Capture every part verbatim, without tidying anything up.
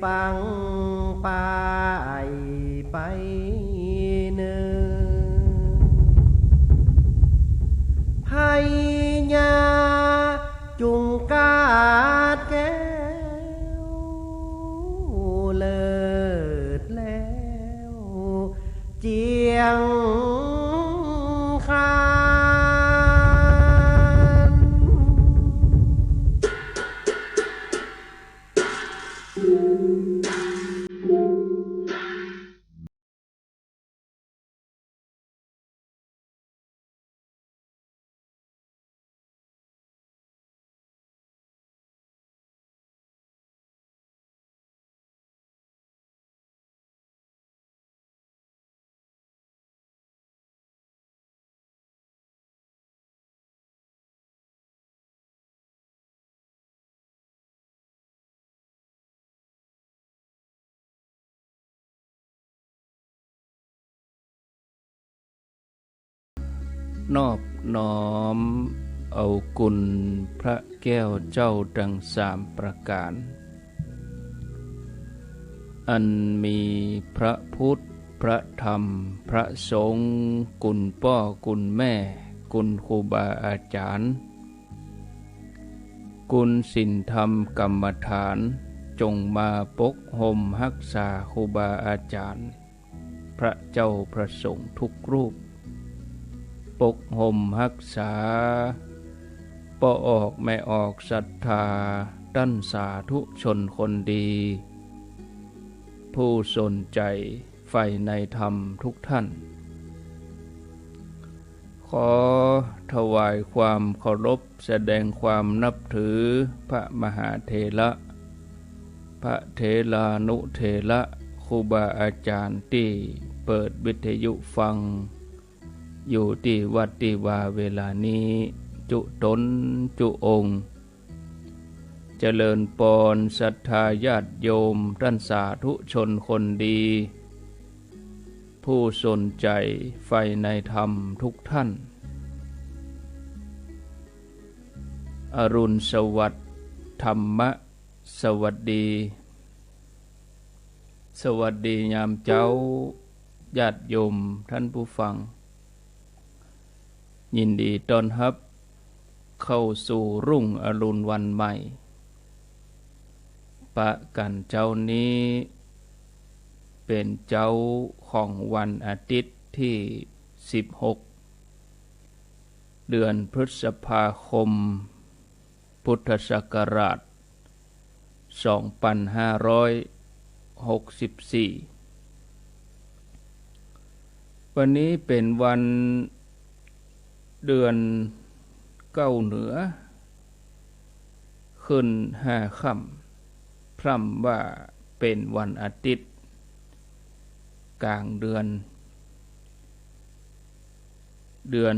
ปังป้ายไปเนิน พญาจุงกาดแก้ว เลิศแล้วเจียงคาน นอบน้อมเอาคุณพระแก้วเจ้าทั้งสามประการ อันมีพระพุทธ พระธรรม พระสงฆ์ คุณป้อคุณแม่ คุณครูบาอาจ๋ารย์ คุณศีลธรรมกรรมฐาน จงมาปกห่มฮักษาครูบาอาจ๋ารย์ พระเจ้าพระสงฆ์ทุกรูป ปกห่มฮักษาป้อออกแม่ออกศรัทธา ต้านสาธุชนคนดี ผู้สนใจ๋ใฝ่ในธรรมทุกท่าน ขอถวายความเคารพ แสดงความนับถือพระมหาเถระ พระเถรานุเถระ ครูบาอาจ๋ารย์ตี้เปิดวิทยุฟัง อยู่ตี้วัดตี้วาเวลานี้ จุ๊ต๋นจุ๊องค์ เจริญปอนศรัทธาญาติโยมต้านสาธุชนคนดี ผู้สนใจ๋ใฝ่ในธรรมทุกท่าน อรุณสวัสดิ์ ธรรมะสวัสดี สวัสดียามเจ๊า ญาติโยมต้านผู้ฟัง ยินดีต้อนฮับเข้าสู่รุ่งอรุณวันใหม่ ปะกั๋นเจ๊านี้ เป๋นเจ๊าของวันอาทิตย์ตี้สิบหก เดือนพฤษภาคม พุทธศักราชสองปันห้าร้อยหกสิบสี่ วันนี้เป๋นวันเดือนเก๊าเหนือ ขึ้นห้าค่ำ พร่ำว่าเป๋นวันอาทิตย์ ก๋างเดือน เดือน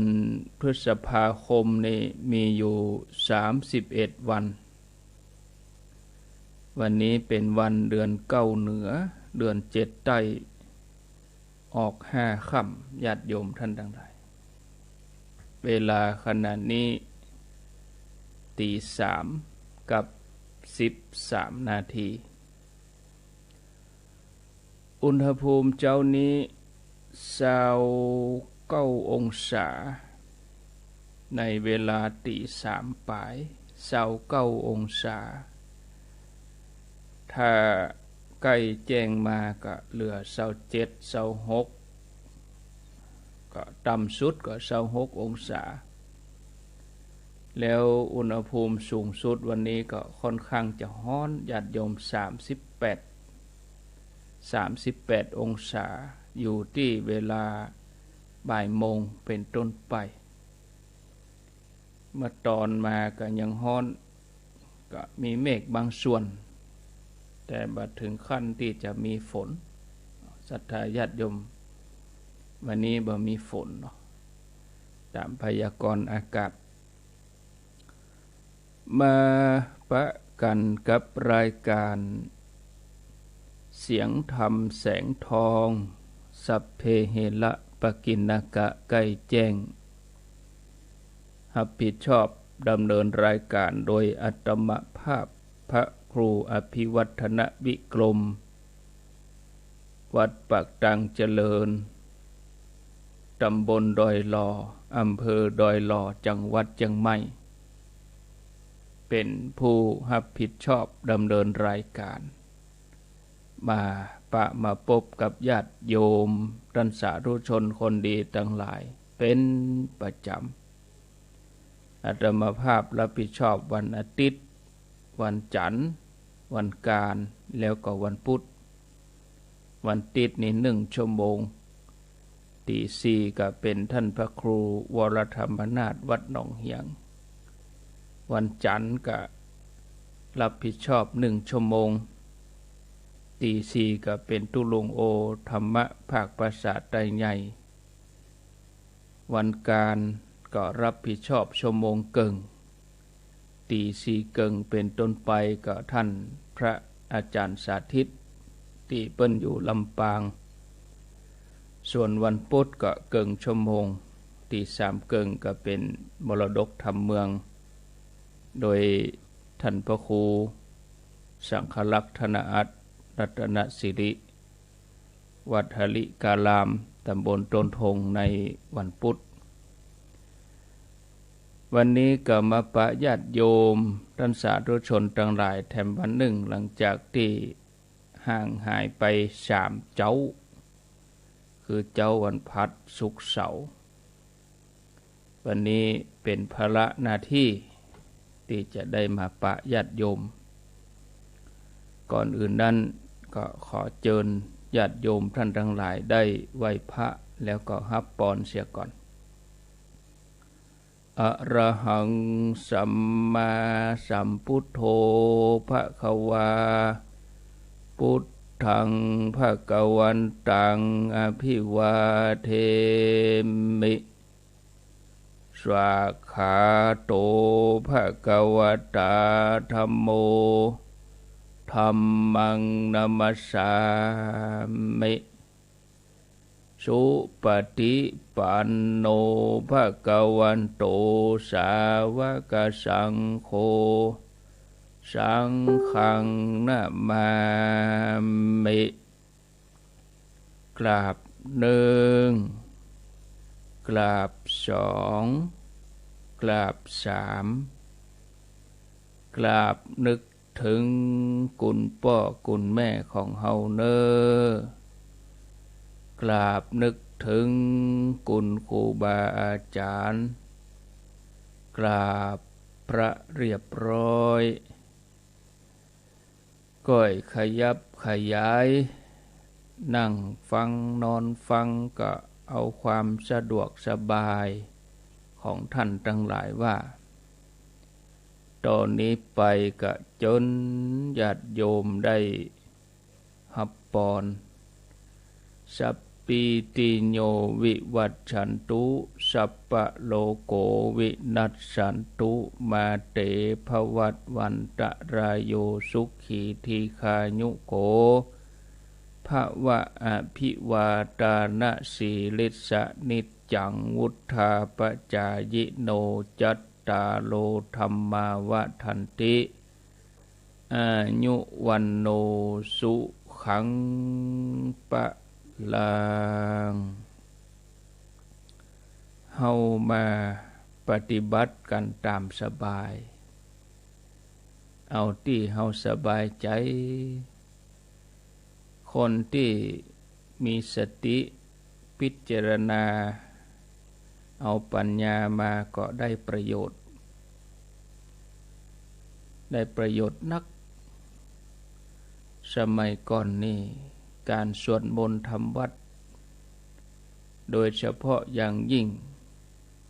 พฤษภาคมนี่มีอยู่สามสิบเอ็ดวัน วันนี้เป๋นวันเดือนเก๊าเหนือ เดือนเจ็ดใต้ ออกห้าค่ำ ญาติโยมต้านตังหลาย เวลาขณะนี้ตีสามกับสิบสามนาที อุณหภูมิเจ๊านี้ซาวเก้าองศา ในเวลาตีสามป๋าย ซาวเก้าองศา ถ้าใก้แจ้งมาก็เหลือซาวเจ็ด ซาวหก ก็ต่ำสุดก็ซาวหกองศา แล้วอุณหภูมิสูงสุดวันนี้ก็ค่อนข้างจะฮ้อน ญาติโยม สามสิบแปด สามสิบแปดองศา อยู่ตี้เวลาบ่ายโมงเป๋นต้นไป เมื่อต๋อนมาก็ยังฮ้อน ก็มีเมฆบางส่วน แต่บ่เถิงขั้นตี้จะมีฝน ศรัทธาญาติโยม วันนี้บ่มีฝนเนาะ ต๋ามพยากรณ์อากาศ มาปะกั๋นกับรายการเสียงธรรมแสงทอง สัพเพเหระปะกิณณกะ ใก้แจ้ง ฮับผิดชอบดำเนินรายการโดยอาตมาภาพ พระ ครูอภิวัฒนวิกรม วัดปากตังเจริญ ตำบลดอยหล่อ อำเภอดอยหล่อ จังหวัดเจียงใหม่ เป๋นผู้ฮับผิดชอบดำเนินรายก๋าน มาปะมาปบกับญาติโยมต้านสาธุชนคนดีตังหลายเป๋นประจ๋ำ อาตมาภาพฮับผิดชอบวันอาทิตย์ วันจั๋นทร์ วันอังคาร แล้วก็วันพุธ วันอาทิตย์นี่นึ่งชั่วโมง ตีสี่ก็เป๋นต้านพระครูวรธรรมนาถวัดหนองเหียง วันจั๋นทร์ก็ฮับผิดชอบนึ่งชั่วโมง ตีสี่ก็เป๋นตุ๊ลุงโอ ธรรมะภาคภาษาไตใหญ่ วันอังคารก็ฮับผิดชอบชั่วโมงเกิ่ง ตีสี่เกิ่งเป๋นต้นไปก็ต้านพระอาจ๋ารย์สาธิต ตี้เปิ้นอยู่ลำปาง ส่วนวันพุธก็เกิ่งชั่วโมง ตีสามเกิ่งก็เป๋นมรดกธรรมเมือง โดยต้านพระครูสังฆลักษณ์ ธนอัตถ์ รัตนสิริ วัดหริการาม ตำบลต้นธง ในวันพุธ วันนี้ก็มาปะญาติโยมต้านสาธุชนตังหลายแถมวันนึ่ง หลังจากตี้ห่างหายไปสามเจ๊า คือเจ๊าวันพฤหัส ศุกร์ เสาร์ วันนี้เป๋นภาระหน้าตี้ตี้จะได้มาปะญาติโยม ก่อนอื่นนั้นก็ขอเจิญญาติโยมต้านตังหลายได้ไหว้พระแล้วก็ฮับปอนเสียก่อน อะระหัง สัมมาสัมพุทโธ ภะคะวา พุทธัง ภะคะวันตัง อะภิวาเทมิ สวากขาโต ภะคะวะตา ธัมโม ธัมมัง นะมัสสามิ สุปะฏิปันโน ภะคะวันโต สาวะกะสังโฆ สังฆัง นะมามิ กราบนึ่ง กราบสอง กราบสาม กราบนึกเถิงคุณป้อคุณแม่ของเฮาเน่อ กราบนึกเถิงคุณครูบาอาจ๋ารย์ กราบพระเรียบร้อย ก้อยขยับขยาย นั่งฟังนอนฟังก็เอาความสะดวกสบายของต้านตังหลายว่า ต๋อนนี้ไปก็เจิญญาติโยมได้ฮับปอน สัพพีติโย วิวัชชันตุ สัพพะโรโค วินัสสันตุ มาเต ภวัตวันตะราโย สุขี ทีฆายุโข ภะวะ อะภิวาทานะสีลิสสะ นิจจัง วุฑฒาปะจายิโน จัตตาโร ธัมมา วัฑฒันติ อายุ วัณโณ สุขัง พะลัง เฮามาปฏิบัติกั๋นต๋ามสบาย เอาตี้เฮาสบายใจ๋ คนตี้มีสติพิจารณา เอาปัญญามาก็ได้ประโยชน์ ได้ประโยชน์นัก สมัยก่อนนี่ ก๋านสวดมนต์ทำวัตร โดยเฉพาะอย่างยิ่ง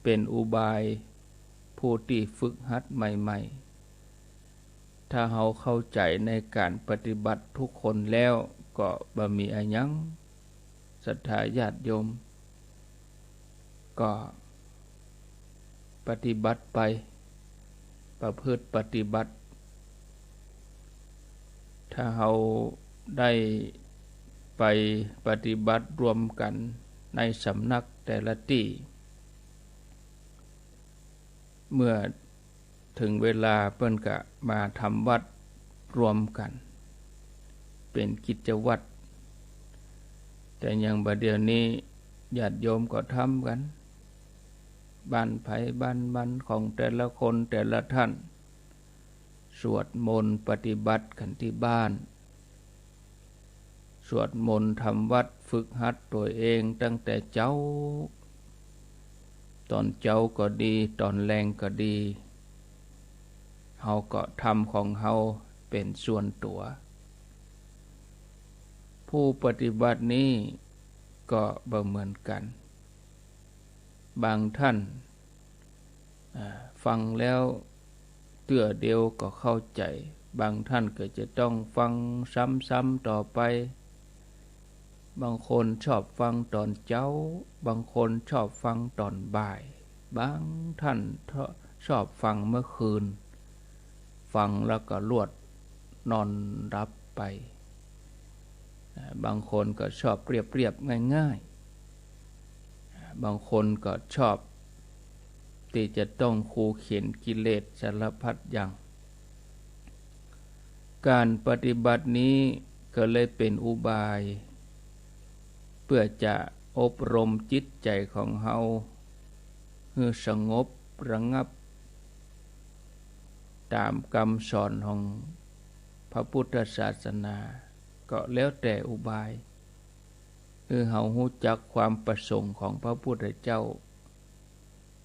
เป๋นอุบายผู้ตี้ฝึกหัดใหม่ๆ ถ้าเฮาเข้าใจ๋ในก๋านปฏิบัติทุกคนแล้วก็บ่มีอะหยัง ศรัทธาญาติโยม ก็ปฏิบัติไป ประพฤติปฏิบัติ ถ้าเฮาได้ไปปฏิบัติรวมกั๋นในสำนักแต่ละตี้ เมื่อเถิงเวลาเปิ้นก็มาทำวัตร รวมกั๋น เป๋นกิจวัตร แต่อย่างบ่าเดี่ยวนี้ญาติโยมก็ทำกั๋น บ้านใผบ้านมัน ของแต่ละคนแต่ละท่าน สวดมนต์ปฏิบัติกั๋นตี้บ้าน สวดมนต์ทำวัตรฝึกหัดตั๋วเองตั้งแต่เจ๊า ต๋อนเจ๊าก็ดี ต๋อนแลงก็ดี เฮาก็ทำของเฮาเป๋นส่วนตั๋ว ผู้ปฏิบัตินี้ก็บ่เหมือนกั๋น บางท่าน อ่า ฟังแล้วเตื้อเดียวก็เข้าใจ๋ บางท่านก็จะต้องฟังซ้ำๆ ต่อไป บางคนชอบฟังต๋อนเจ๊า บางคนชอบฟังต๋อนบ่าย บางท่านชอบฟังเมื่อคืน ฟังแล้วก็ลวดนอนหลับไป อ่า บางคนก็ชอบเรียบๆ ง่ายๆ อ่า บางคนก็ชอบตี้จะต้องคูเข็ญกิเลสสารพัดอย่าง ก๋านปฏิบัตินี้ก็เลยเป๋นอุบาย เปื้อจะอบรมจิตใจ๋ของเฮาหื้อสงบระงับ ต๋ามกำสอนของพระพุทธศาสนา ก็แล้วแต่อุบาย หื้อเฮาฮู้จักความประสงค์ของพระพุทธเจ้า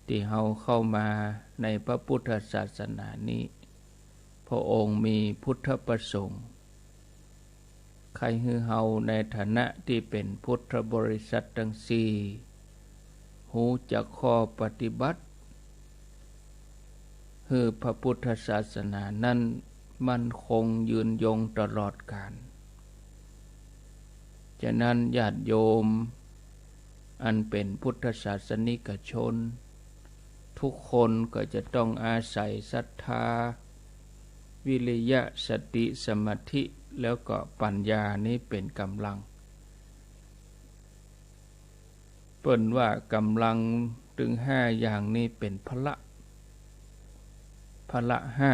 ตี้เฮาเข้ามาในพระพุทธศาสนานี้ พระองค์มีพุทธประสงค์ ใค่หื้อเฮาในฐานะตี้เป๋นพุทธบริษัทตังสี่ ฮู้จักข้อปฏิบัติ หื้อพระพุทธศาสนานั้นมั่นคงยืนยงตลอดกาล ฉะนั้นญาติโยมอันเป๋นพุทธศาสนิกชน ทุกคนก็จะต้องอาศัยศรัทธา วิริยะ สติ สมาธิ แล้วก็ปัญญานี้เป๋นก๋ำลัง เปิ้นว่าก๋ำลังตึงห้าอย่างนี้เป๋นพละ พละห้า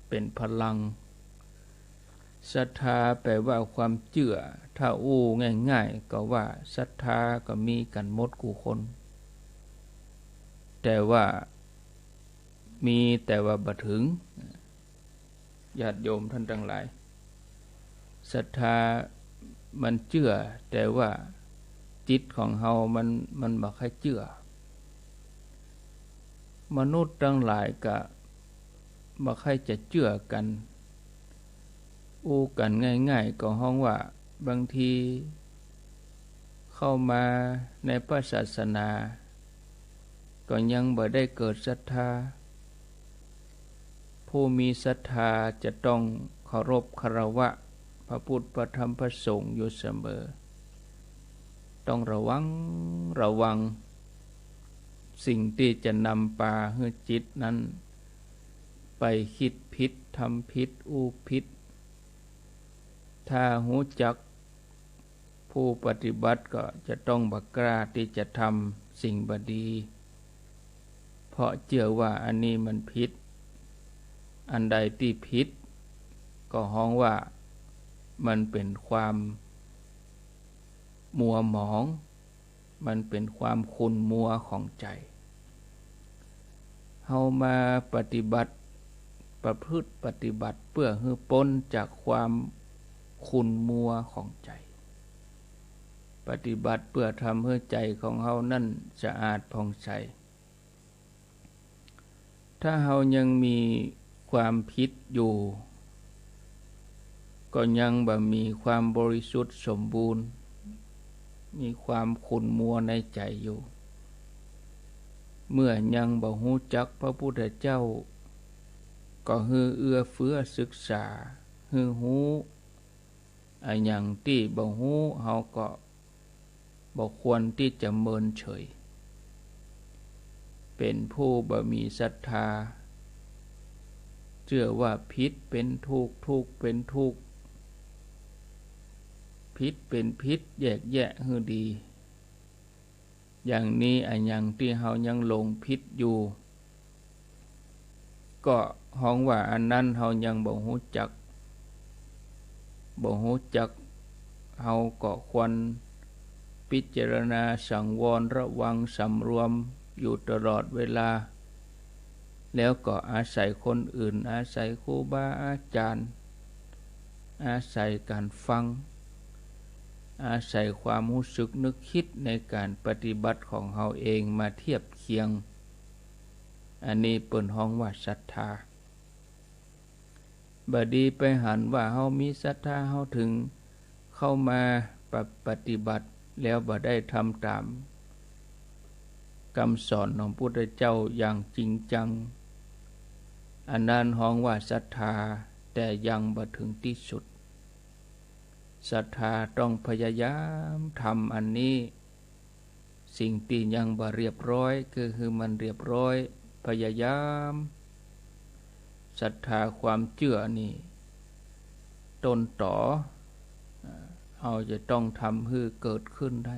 เป๋นพลัง ศรัทธาแปลว่าความเจื้อ ถ้าอู้ง่ายๆ ก็ว่าศรัทธาก็มีกั๋นหมดกู้คน แต่ว่ามีแต่ว่าบ่เถิง ญาติโยมต้านตังหลาย ศรัทธามันเจื้อ แต่ว่าจิตของเฮามัน มันบ่ใค่เจื้อ มนุษย์ตังหลายก็บ่ใค่จะเจื้อกั๋น อู้กั๋นง่ายๆ ก็ฮ้องว่าบางทีเข้ามาในพระศาสนา ก็ยังบ่ได้เกิดศรัทธา ผู้มีศรัทธาจะต้องเคารพคารวะพระพุทธพระธรรมพระสงฆ์อยู่เสมอ ต้องระวัง ระวัง สิ่งตี้จะนำปาหื้อจิตนั้นไปคิดผิด ทำผิด อู้ผิด ถ้าฮู้จัก ผู้ปฏิบัติก็จะต้องบ่กล้าตี้จะทำสิ่งบ่ดี เพราะเจื้อว่าอันนี้มันผิด อันใดตี้ผิด ก็ฮ้องว่ามันเป๋นความมัวหมอง มันเป๋นความขุ่นมัวของใจ๋ เฮามาปฏิบัติ ประพฤติปฏิบัติเปื้อหื้อป๊นจากความขุ่นมัวของใจ๋ ปฏิบัติเปื้อทำหื้อใจ๋ของเฮานั้นสะอาดผ่องใส ถ้าเฮายังมีความผิดอยู่ ก็ยังบ่มีความบริสุทธิ์สมบูรณ์ มีความขุ่นมัวในใจ๋อยู่ เมื่อยังบ่ฮู้จักพระพุทธเจ้า ก็หื้อเอื้อเฟื้อศึกษา หื้อฮู้ อะหยังตี้บ่ฮู้ เฮาก็บ่ควรตี้จะเมินเฉย เป๋นผู้บ่มีศรัทธา เจื้อว่าผิดเป๋นถูก ถูกเป๋นถูก ผิดเป๋นผิด แยกแยะหื้อดี อย่างนี้อะหยังตี้เฮายังหลงผิดอยู่ ก็ฮ้องว่าอันนั้นเฮายังบ่ฮู้จัก บ่ฮู้จัก เฮาก็ควรพิจารณาสังวรระวังสำรวมอยู่ตลอดเวลา แล้วก็อาศัยคนอื่น อาศัยครูบาอาจารย์ อาศัยการฟัง อาศัยความฮู้สึกนึกคิดในการปฏิบัติของเฮาเองมาเทียบเคียง อันนี้เปิ้นฮ้องว่าศรัทธา บ่ดีไปหันว่าเฮามีศรัทธา เฮาถึงเข้ามาปะ- ปฏิบัติ แล้วบ่ได้ทำต๋ามกำสอนของพุทธเจ้าอย่างจริงจัง อันนั้นฮ้องว่าศรัทธา แต่ยังบ่ถึงตี้สุด ศรัทธาต้องพยายามทำอันนี้ สิ่งตี้ยังบ่เรียบร้อยก็หื้อมันเรียบร้อย พยายาม ศรัทธาความเจื้อนี่ ต้นต๋อ เฮาจะต้องทำหื้อเกิดขึ้นได้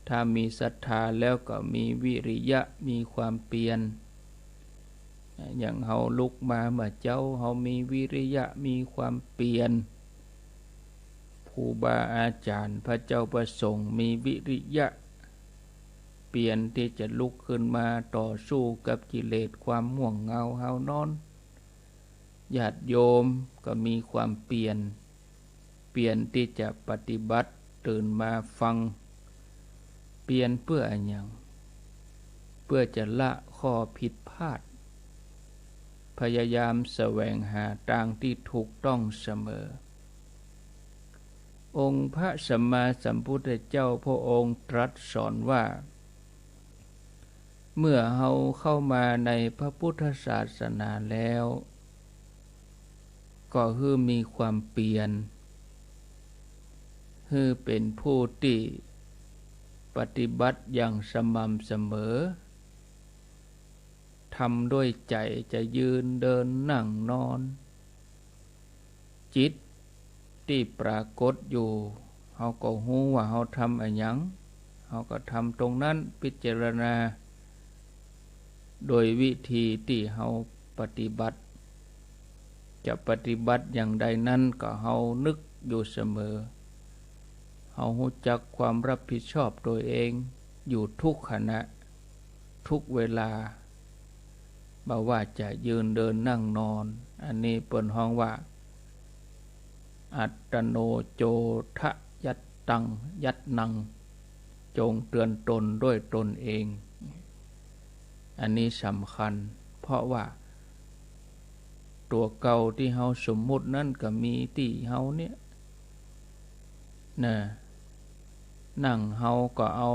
ถ้ามีศรัทธาแล้วก็มีวิริยะ มีความเปียร อย่างเฮาลุกมาเมื่อเจ๊า เฮามีวิริยะ มีความเปียร ครูบาอาจารย์ พระเจ้าพระสงฆ์ มีวิริยะ เปียรตี้จะลุกขึ้นมาต่อสู้กับกิเลสความง่วงเหงาหาวนอน ญาติโยมก็มีความเปียร เปียรตี้จะปฏิบัติ ตื่นมาฟัง เปียรเปื้ออะหยัง เปื้อจะละข้อผิดพลาด พยายามแสวงหาตางตี้ถูกต้องเสมอ องค์พระสัมมาสัมพุทธเจ้าพระองค์ตรัสสอนว่า เมื่อเฮาเข้ามาในพระพุทธศาสนาแล้ว ก็หื้อมีความเปียร หื้อเป๋นผู้ตี้ปฏิบัติอย่างสม่ำเสมอ ทำด้วยใจ๋ จะยืนเดินนั่งนอน จิตตี้ปรากฏอยู่ เฮาก็ฮู้ว่าเฮาทำอะหยัง เฮาก็ทำตรงนั้น พิจารณา โดยวิธีตี้เฮาปฏิบัติ จะปฏิบัติอย่างใดนั้นก็เฮานึกอยู่เสมอ เฮาฮู้จักความรับผิดชอบตัวเองอยู่ทุกขณะ ทุกเวลา บ่ว่าจะยืนเดินนั่งนอน อันนี้เปิ้นฮ้องว่า อัตตโนโจทยัตตัง ยัตนัง จงเตือนตนด้วยตนเอง อันนี้สำคัญ เพราะว่าตั๋วเก่าตี้เฮาสมมุตินั้นก็มีตี้เฮาเนี่ย นะ นั่งเฮาก็เอา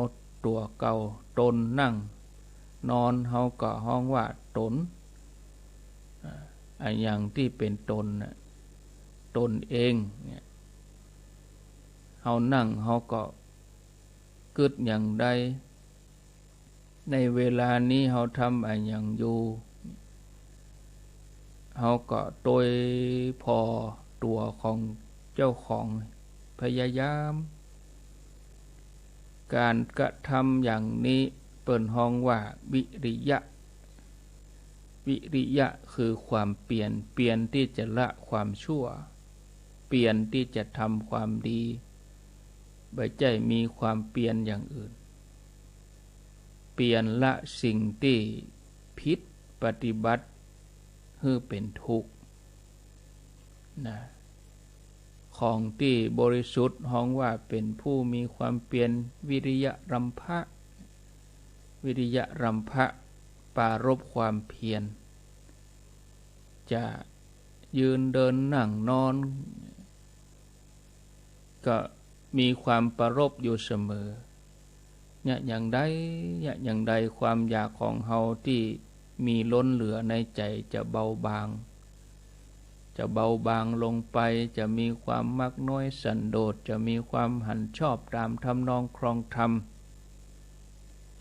ตั๋วเก่าตนนั่ง นอนเฮาก็ฮ้องว่าตน อ่า อะหยังตี้เป๋นตนน่ะ ตนเองเนี่ย เฮานั่งเฮาก็กึ๊ดอย่างใด ในเวลานี้เฮาทำอะหยังอยู่ เฮาก็ตวยผ่อตั๋วของเจ้าของ พยายาม ก๋านกระทำอย่างนี้เปิ้นฮ้องว่าวิริยะ วิริยะคือความเปียร เปียรตี้จะละความชั่ว เปียรตี้จะทำความดี บ่ใจ้มีความเปียรอย่างอื่น เปียรละสิ่งตี้ผิด ปฏิบัติหื้อเป๋นทุกข์ นะ ของตี้บริสุทธิ์ฮ้องว่าเป๋นผู้มีความเปียร วิริยะรำพะ วิริยะรำพะ ปรารภความเพียร จะยืนเดินนั่งนอน ก็มีความปรารภอยู่เสมอ เยียะอย่างใด เยียะอย่างใด ความอยากของเฮาตี้มีล้นเหลือในใจ๋จะเบาบาง จะเบาบางลงไป จะมีความมักน้อยสันโดษ จะมีความหันชอบต๋ามทำนองครองธรรม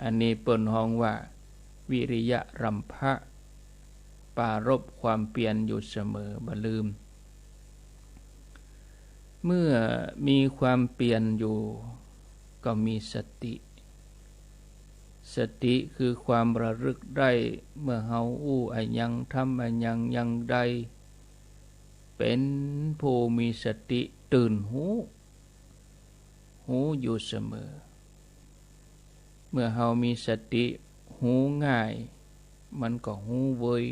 อันนี้เปิ้นฮ้องว่าวิริยะรำพะ ปรารภความเปียรอยู่เสมอ บ่ลืม เมื่อมีความเปียรอยู่ ก็มีสติ สติคือความระลึกได้ เมื่อเฮาอู้อะหยัง ทำอะหยังอย่างใด เป๋นผู้มีสติตื่นฮู้ ฮู้อยู่เสมอ เมื่อเฮามีสติฮู้ง่าย มันก็ฮู้เวย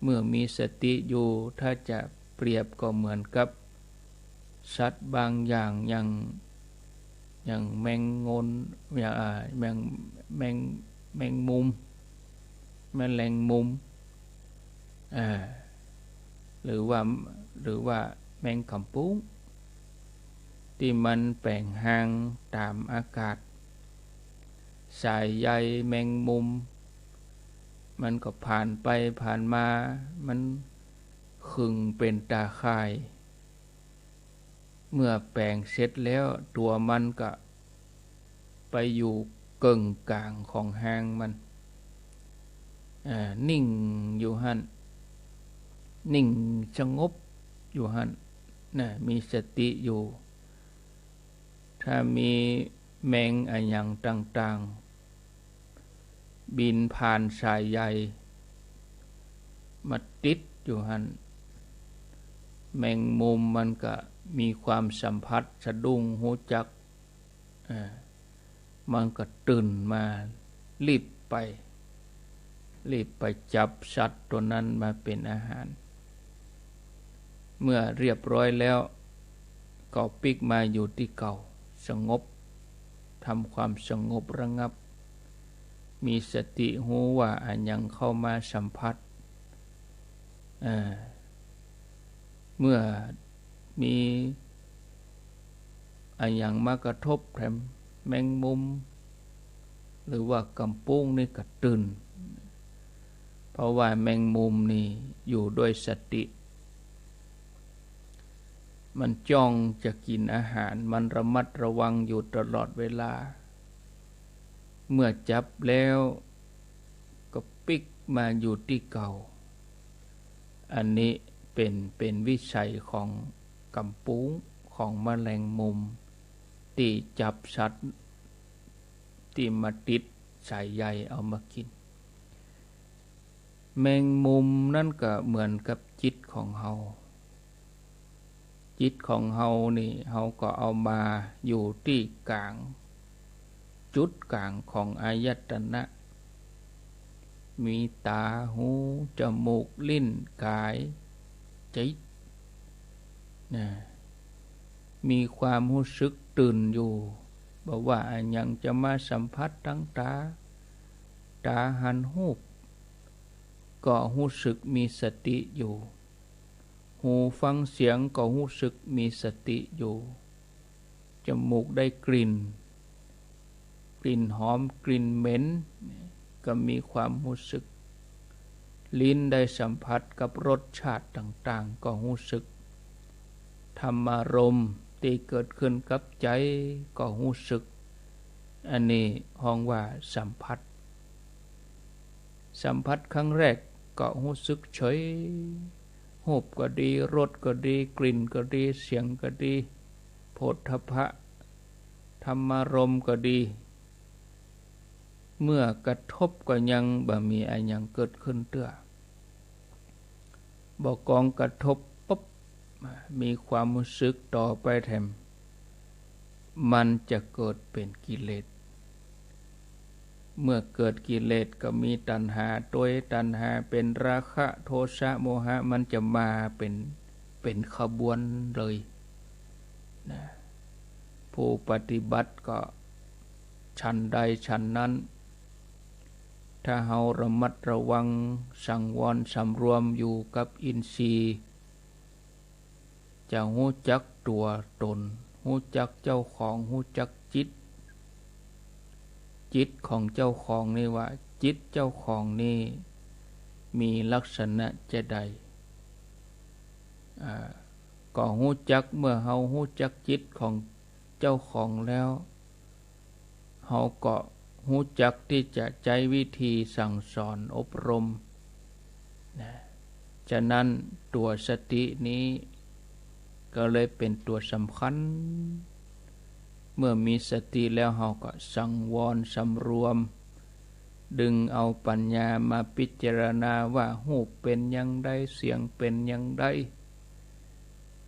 เมื่อมีสติอยู่ ถ้าจะเปรียบก็เหมือนกับสัตว์บางอย่าง อย่าง อย่างแมงงน อย่าง อ่า แมง แมง แมงมุม แมลงมุม อ่า หรือว่า หรือว่าแมงก๋ำปุ้ง ตี้มันแป๋งฮางต๋ามอากาศ สายใยแมงมุม มันก็ผ่านไปผ่านมา มันขึงเป๋นต๋าข่าย เมื่อแป๋งเสร็จแล้ว ตั๋วมันก็ไปอยู่เกิ่งก๋างของฮางมัน อ่า นิ่งอยู่หั้น นิ่งสงบอยู่หั้นนะ มีสติอยู่ ถ้ามีแมงอะหยังต่างๆ บินผ่านสายใยมาติดอยู่หั้น แมงมุมมันก็มีความสัมผัส สะดุ้งฮู้จัก อ่า มันก็ตื่นมา รีบไป รีบไปจับสัตว์ตั๋วนั้นมาเป๋นอาหาร เมื่อเรียบร้อยแล้ว ก็ปิ๊กมาอยู่ตี้เก่า สงบ ทำความสงบระงับ มีสติฮู้ว่าอะหยังเข้ามาสัมผัส อ่า เมื่อมีอะหยังมากระทบแถม แมงมุม หรือว่าก๋ำปุ้งนี่ก็ตื่น เพราะว่าแมงมุมนี่อยู่ด้วยสติ มันจ้องจะกิ๋นอาหาร มันระมัดระวังอยู่ตลอดเวลา เมื่อจับแล้วก็ปิ๊กมาอยู่ตี้เก่า อันนี้เป๋น เป๋นวิสัยของก๋ำปุ้ง ของแมลงมุม ตี้จับสัตว์ ตี้มาติดสายใยเอามากิ๋น แมงมุมนั้นก็เหมือนกับจิตของเฮา จิตของเฮานี่ เฮาก็เอามาอยู่ตี้ก๋าง จุดก๋างของอายตนะ มีต๋า หู จมูก ลิ้น ก๋าย จิต นะ มีความฮู้สึกตื่นอยู่ บ่ว่าอะหยังจะมาสัมผัสตางต๋า ต๋าหันฮูป ก็ฮู้สึกมีสติอยู่ หูฟังเสียงก็ฮู้สึกมีสติอยู่ จมูกได้กลิ่น กลิ่นหอม กลิ่นเหม็น ก็มีความฮู้สึก ลิ้นได้สัมผัสกับรสชาติต่างๆ ก็ฮู้สึก ธรรมารมณ์ตี้เกิดขึ้นกับใจ๋ก็ฮู้สึก อันนี้ฮ้องว่าสัมผัส สัมผัสครั้งแรกก็ฮู้สึกเฉย ฮูปก็ดี รสก็ดี กลิ่นก็ดี เสียงก็ดี โผฏฐัพพะ ธรรมารมณ์ก็ดี เมื่อกระทบก็ยังบ่มีอะหยังเกิดขึ้นเตื้อ บ่กองกระทบปุ๊บ มีความฮู้สึกต่อไปแถม มันจะเกิดเป๋นกิเลส เมื่อเกิดกิเลสก็มีตัณหาตวย ตัณหาเป๋นราคะ โทสะ โมหะ มันจะมาเป๋น เป๋นขบวนเลยนะ ผู้ปฏิบัติก็ฉันใดฉันนั้น ถ้าเฮาระมัดระวังสังวรสำรวมอยู่กับอินทรีย์ จะฮู้จักตั๋วตน ฮู้จักเจ้าของ ฮู้จักจิต จิตของเจ้าของนี่ว่า จิตเจ้าของนี่มีลักษณะจะใด อ่า ก็ฮู้จัก เมื่อเฮาฮู้จักจิตของเจ้าของแล้ว เฮาก็ฮู้จักตี้จะใจ๊วิธีสั่งสอนอบรมนะ ฉะนั้นตั๋วสตินี้ก็เลยเป๋นตั๋วสำคัญ เมื่อมีสติแล้วเฮาก็สังวรสำรวม ดึงเอาปัญญามาพิจารณาว่าฮูปเป๋นอย่างใด เสียงเป๋นอย่างใด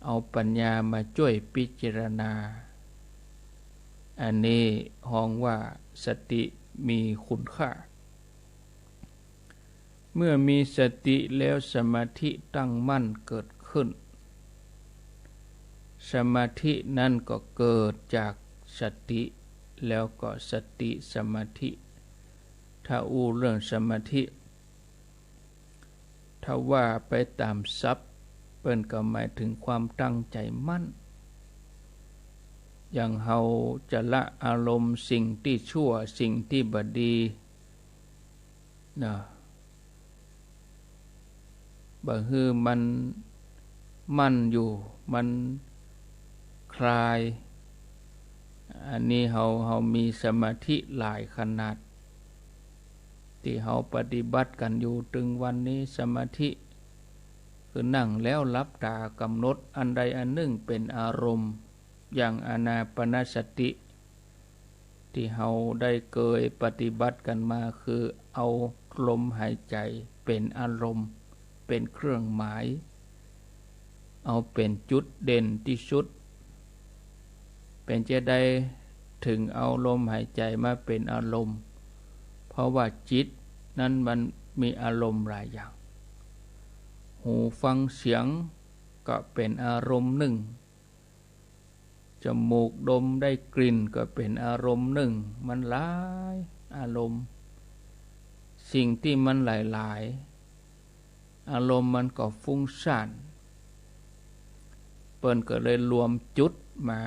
เอาปัญญามาจ้วยพิจารณา อันนี้ฮ้องว่าสติมีคุณค่า เมื่อมีสติแล้วสมาธิตั้งมั่นเกิดขึ้น สมาธินั้นก็เกิดจากสติ แล้วก็สติสมาธิ ถ้าอู้เรื่องสมาธิ ถ้าว่าไปต๋ามศัพท์ เปิ้นก็หมายเถิงความตั้งใจ๋มั่น อย่างเฮาจะละอารมณ์สิ่งตี้ชั่ว สิ่งตี้บ่ดี นะ บ่หื้อมันมั่นอยู่ มันคลาย อันนี้เฮา เฮามีสมาธิหลายขนาด ตี้เฮาปฏิบัติกั๋นอยู่ตึงวันนี้ สมาธิคือนั่งแล้วหลับต๋ากำหนดอันใดอันนึ่งเป๋นอารมณ์ อย่างอานาปานสติ ตี้เฮาได้เกยปฏิบัติกั๋นมา คือเอาลมหายใจ๋เป๋นอารมณ์ เป๋นเครื่องหมาย เอาเป๋นจุดเด่นตี้สุด เป๋นจาใดเถิงเอาลมหายใจ๋มาเป๋นอารมณ์ เพราะว่าจิตนั้นมันมีอารมณ์หลายอย่าง หูฟังเสียงก็เป๋นอารมณ์นึ่ง จมูกดมได้กลิ่นก็เป๋นอารมณ์นึ่ง มันหลายอารมณ์ สิ่งตี้มันหลายๆ อารมณ์มันก็ฟุ้งซ่าน เปิ้นก็เลยรวมจุดมา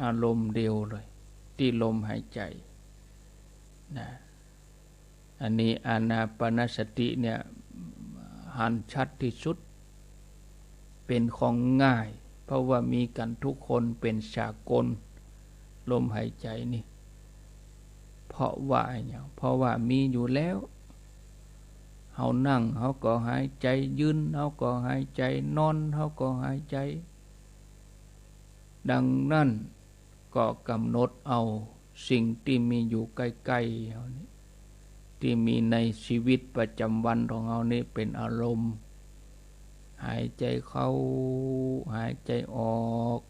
อารมณ์เดียวเลย ตี้ลมหายใจ๋ นะ อันนี้อานาปานสติเนี่ยหันชัดตี้สุด เป๋นของง่าย เพราะว่ามีกั๋นทุกคน เป๋นสากล ลมหายใจ๋นี่ เพราะว่าอะหยัง เพราะว่ามีอยู่แล้ว เฮานั่ง เฮาก็หายใจ๋ ยืน เฮาก็หายใจ๋ นอน เฮาก็หายใจ๋ ดังนั้น ก็กำหนดเอาสิ่งตี้มีอยู่ใก้ๆ เฮานี่ ตี้มีในชีวิตประจ๋ำวันของเฮานี่เป๋นอารมณ์ หายใจ๋เข้า หายใจ๋ออก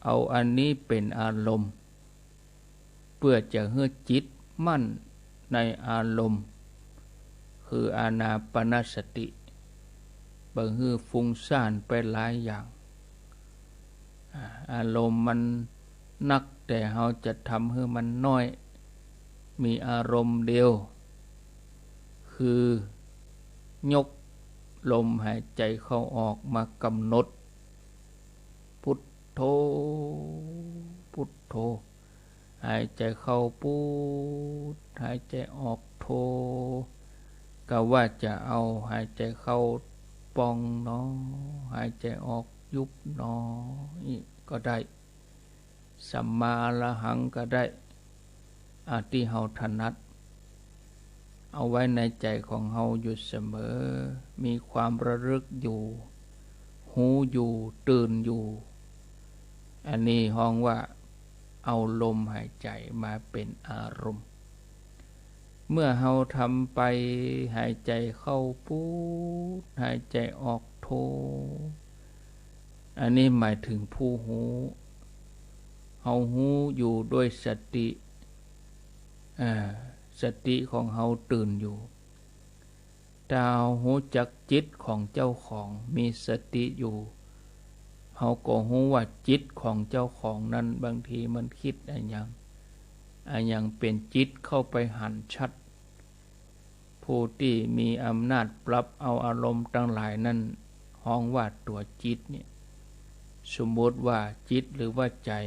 เอาอันนี้เป๋นอารมณ์ เปื้อจะหื้อจิตมั่นในอารมณ์ คืออานาปานสติ บ่หื้อฟุ้งซ่านไปหลายอย่าง อา อารมณ์มันนัก แต่เฮาจะทำหื้อมันน้อย มีอารมณ์เดียว คือยกลมหายใจ๋เข้าออกมากำหนด พุทโธ พุทโธ หายใจ๋เข้าพุท หายใจ๋ออกโธ กาว่าจะเอาหายใจ๋เข้าป่องหนอ หายใจ๋ออกยุบหนอ อี้ก็ได้ สัมมาอรหังก็ได้ อาตี้เฮาถนัด เอาไว้ในใจ๋ของเฮาอยู่เสมอ มีความระลึกอยู่ ฮู้อยู่ ตื่นอยู่ อันนี้ฮ้องว่าเอาลมหายใจ๋มาเป๋นอารมณ์ เมื่อเฮาทำไป หายใจ๋เข้าพุท หายใจ๋ออกโธ อันนี้หมายเถิงผู้ฮู้ เฮาฮู้อยู่ด้วยสติ อ่า สติของเฮาตื่นอยู่ ถ้าเฮาฮู้จักจิตของเจ้าของ มีสติอยู่ เฮาก็ฮู้ว่าจิตของเจ้าของนั้นบางทีมันกึ๊ดอะหยัง อะหยังเป๋นจิต เข้าไปหันชัด ผู้ตี้มีอำนาจปรับเอาอารมณ์ตังหลายนั้น ฮ้องว่าตั๋วจิตเนี่ย สมมุติว่าจิตหรือว่าใจ๋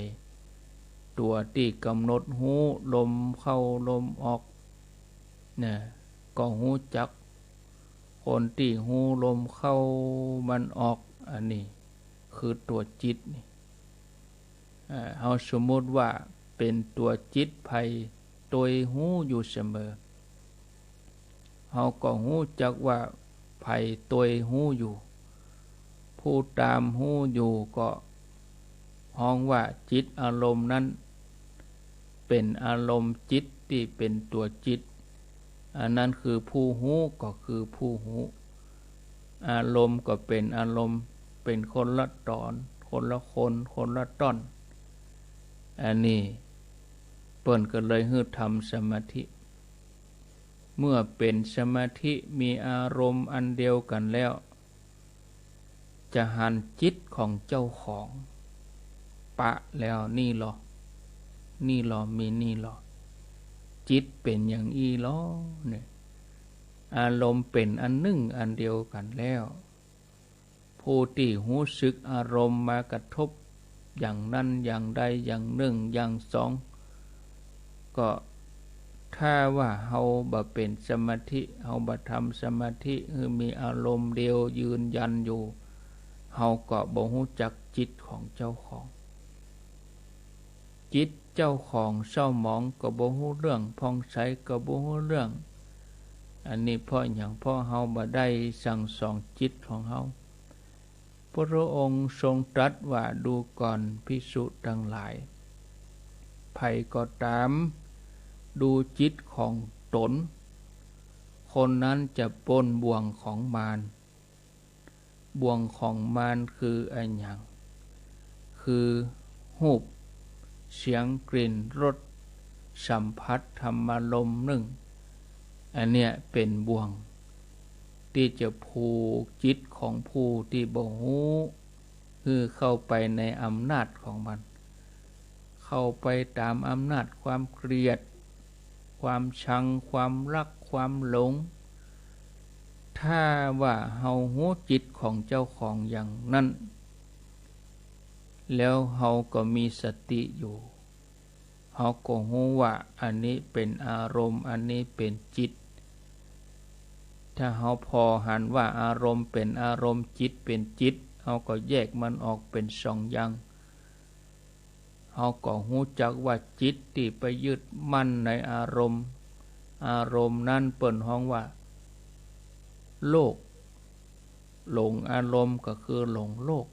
ตั๋วตี้กำหนดฮู้ลมเข้าลมออก นะ ก็ฮู้จัก คนตี้ฮู้ลมเข้ามันออก อันนี้คือตั๋วจิตนี่ อ่า เฮาสมมุติว่าเป๋นตั๋วจิตใผตวยฮู้อยู่เสมอ เฮาก็ฮู้จักว่าใผตวยฮู้อยู่ ผู้ตามฮู้อยู่ก็ฮ้องว่าจิตอารมณ์นั้น เป๋นอารมณ์จิตตี้เป๋นตั๋วจิต อันนั้นคือผู้ฮู้ ก็คือผู้ฮู้ อารมณ์ก็เป๋นอารมณ์ เป๋นคนละต๋อน คนละคน คนละต้อน อันนี้เปิ้นก็เลยหื้อทำสมาธิ เมื่อเป๋นสมาธิมีอารมณ์อันเดียวกั๋นแล้ว จะหันจิตของเจ้าของ ปะแล้ว นี่ลอ นี่ลอ มีนี่ลอ จิตเป๋นอย่างอี้ลอ เนี่ย อารมณ์เป๋นอันนึ่งอันเดียวกั๋นแล้ว ผู้ตี้ฮู้สึกอารมณ์มากระทบอย่างนั้นอย่างใดอย่างนึ่งอย่างสอง ก็ถ้าว่าเฮาบ่เป๋นสมาธิ เฮาบ่ทำสมาธิหื้อมีอารมณ์เดียวยืนยันอยู่ เฮาก็บ่ฮู้จักจิตของเจ้าของ จิตเจ้าของเศร้าหมองก็บ่ฮู้เรื่อง ผ่องใสก็บ่ฮู้เรื่อง อันนี้เพราะหยัง เพราะเฮาบ่ได้สั่งสอนจิตของเฮา พระองค์ทรงตรัสว่า ดูก่อนภิกษุตังหลาย ใผก็ต๋ามดูจิตของต๋น คนนั้นจะป๊นบ่วงของมาร บ่วงของมารคืออะหยัง คือรูป เสียง กลิ่น รส สัมผัส ธรรมารมณ์นึ่ง อันเนี้ยเป๋นบ่วงตี้จะผูกจิตของผู้ตี้บ่ฮู้ หื้อเข้าไปในอำนาจของมัน เข้าไปต๋ามอำนาจความเกลียด ความชัง ความฮัก ความหลง ถ้าว่าเฮาฮู้จิตของเจ้าของอย่างนั้น แล้วเฮาก็มีสติอยู่ เฮาก็ฮู้ว่าอันนี้เป๋นอารมณ์ อันนี้เป๋นจิต ถ้าเฮาผ่อหันว่าอารมณ์เป๋นอารมณ์ จิตเป๋นจิต เฮาก็แยกมันออกเป๋นสองอย่าง เฮาก็ฮู้จักว่าจิตตี้ไปยึดมั่นในอารมณ์ อารมณ์นั้นเปิ้นฮ้องว่าโลก หลงอารมณ์ก็คือหลงโลก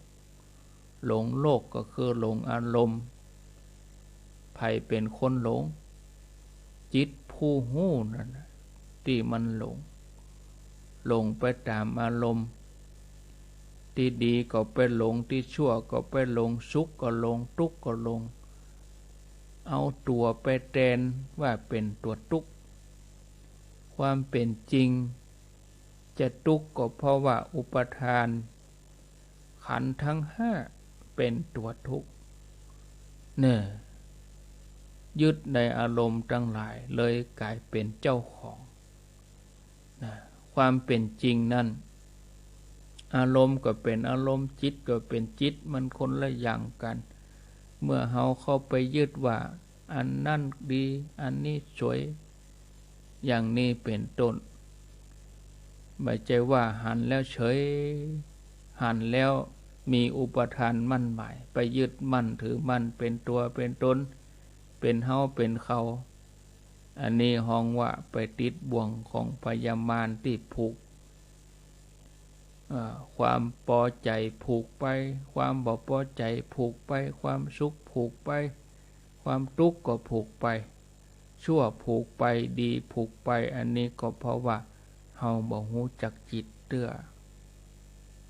หลงโลกก็คือหลงอารมณ์ ใผเป๋นคนหลง จิตผู้ฮู้นั่นน่ะตี้มันหลง หลงไปต๋ามอารมณ์ ตี้ดีก็ไปหลง ตี้ชั่วก็ไปหลง สุขก็หลง ตุ๊กข์ก็หลง เอาตั๋วไปแตนว่าเป๋นตั๋วตุ๊กข์ ความเป๋นจริง จะตุ๊กข์ก็เพราะว่าอุปาทาน ขันธ์ทั้งห้าเป๋นตั๋วตุ๊กข์ เน่อ ยึดในอารมณ์ตังหลายเลยก๋ายเป๋นเจ้าของ นะ ความเป๋นจริงนั้น อารมณ์ก็เป๋นอารมณ์ จิตก็เป๋นจิต มันคนละอย่างกั๋น เมื่อเฮาเข้าไปยึดว่าอันนั้นดี อันนี้สวย อย่างนี้เป๋นต้น บ่ใจ้ว่าหันแล้วเฉย หันแล้วมีอุปาทานมั่นหมาย ไปยึดมั่นถือมั่นเป๋นตั๋วเป๋นต๋น เป๋นเฮาเป๋นเขา อันนี้ฮ้องว่าไปติดบ่วงของพยามารตี้ผูก เอ่อ ความปอใจ๋ผูกไป ความบ่ปอใจ๋ผูกไป ความสุขผูกไป ความตุ๊กข์ก็ผูกไป ชั่วผูกไป ดีผูกไป อันนี้ก็เพราะว่าเฮาบ่ฮู้จักจิตเตื้อ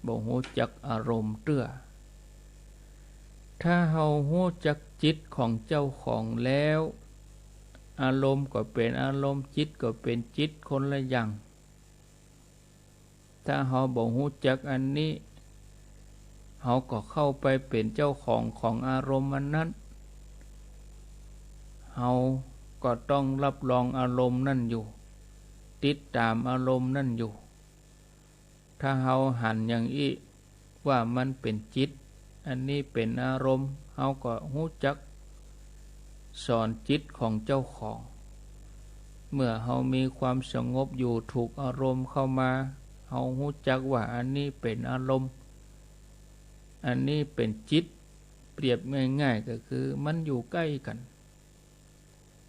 บ่ฮู้จักอารมณ์เตื้อ ถ้าเฮาฮู้จักจิตของเจ้าของแล้ว อารมณ์ก็เป๋นอารมณ์ จิตก็เป๋นจิต คนละอย่าง ถ้าเฮาบ่ฮู้จักอันนี้ เฮาก็เข้าไปเป๋นเจ้าของของอารมณ์อันนั้น เฮาก็ต้องรับรองอารมณ์นั้นอยู่ ติดต๋ามอารมณ์นั้นอยู่ ถ้าเฮาหันอย่างอี้ว่ามันเป๋นจิต อันนี้เป๋นอารมณ์ เฮาก็ฮู้จักสอนจิตของเจ้าของ เมื่อเฮามีความสงบอยู่ ถูกอารมณ์เข้ามา เฮาฮู้จักว่าอันนี้เป๋นอารมณ์ อันนี้เป๋นจิต เปรียบง่ายๆ ก็คือมันอยู่ใก้กั๋น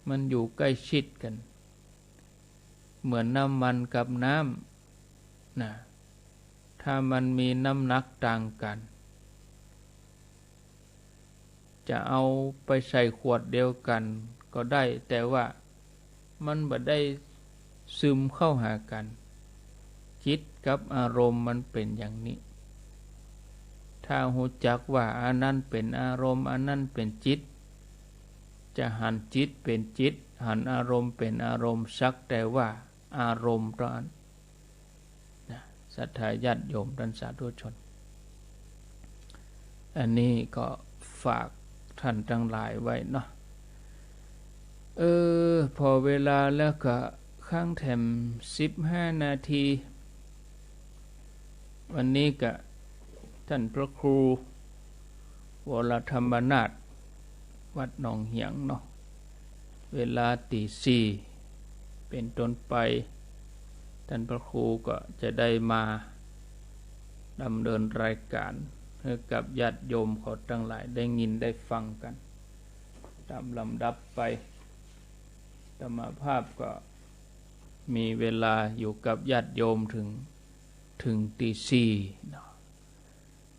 มันอยู่ใก้ชิดกั๋น เหมือนน้ำมันกับน้ำ นะ ถ้ามันมีน้ำหนักต่างกั๋น จะเอาไปใส่ขวดเดียวกั๋นก็ได้ แต่ว่ามันบ่ได้ซึมเข้าหากั๋น จิตกับอารมณ์มันเป๋นอย่างนี้ ถ้าฮู้จักว่าอันนั้นเป๋นอารมณ์ อันนั้นเป๋นจิต จะหันจิตเป๋นจิต หันอารมณ์เป๋นอารมณ์ สักแต่ว่าอารมณ์เต้าอั้น นะ ศรัทธาญาติโยมต้านสาธุชน อันนี้ก็ฝากต้านตังหลายไว้เนาะ เออ ผ่อเวลาแล้วก็ ค้างแถมสิบห้านาที วันนี้ก็ต้านพระครู วรธรรมนาถ วัดหนองเหียงเนาะ เวลาตีสี่เป๋นต้นไป ต้านพระครูก็จะได้มาดำเนินรายการหื้อกับญาติโยมเขาตังหลายได้ยินได้ฟังกั๋น ต๋ามลำดับไป อาตมาภาพก็มีเวลาอยู่กับญาติโยมเถิง เถิงตีสี่เนาะ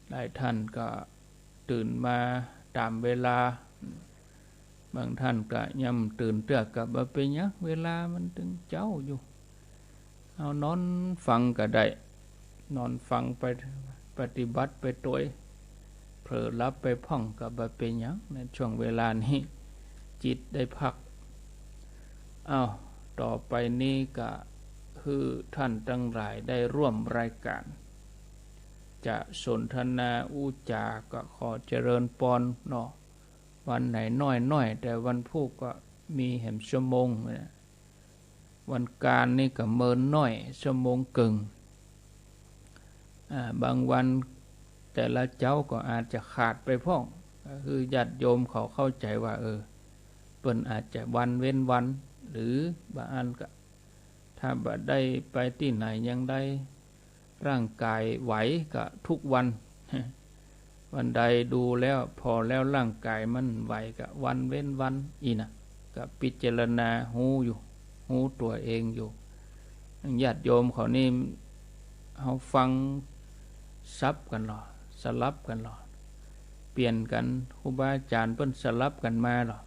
หลายต้านก็ตื่นมาต๋ามเวลา บางต้านก็ยังตื่นเตื้อก็บ่เป๋นหยัง เวลามันตึงเจ๊าอยู่ เอานอนฟังก็ได้ นอนฟังไป ปฏิบัติไปตวย เผลอหลับไปพ่องก็บ่เป๋นหยัง ในช่วงเวลานี้ จิตได้พัก อ้าว ต่อไปนี้ก็หื้อต้านตังหลายได้ร่วมรายการ จะสนทนาอู้จ๋าก็ขอเจริญปอนเนาะ วันไหนน้อยๆ แต่วันพูกก็มีแหมชั่วโมงนะ วันกาญนี่ก็เมินน้อย ชั่วโมงเกิ่ง อ่า บางวันแต่ละเจ๊าก็อาจจะขาดไปพ่อง ก็คือญาติโยมเขาเข้าใจ๋ว่า เออ เปิ้นอาจจะวันเว้นวัน หรือบางอันก็ ถ้าบ่ได้ไปตี้ไหนยังได้ ร่างก๋ายไหวก็ทุกวัน วันใดดูแล้วผ่อแล้วร่างก๋ายมันไหวก็วันเว้นวัน อี้นะ ก็พิจารณาฮู้อยู่ ฮู้ตั๋วเองอยู่ ญาติโยมเขานี่ เฮาฟังสับกั๋นลอ สลับกั๋นลอ เปลี่ยนกั๋น ครูบาอาจ๋ารย์เปิ้นสลับกั๋นมาลอ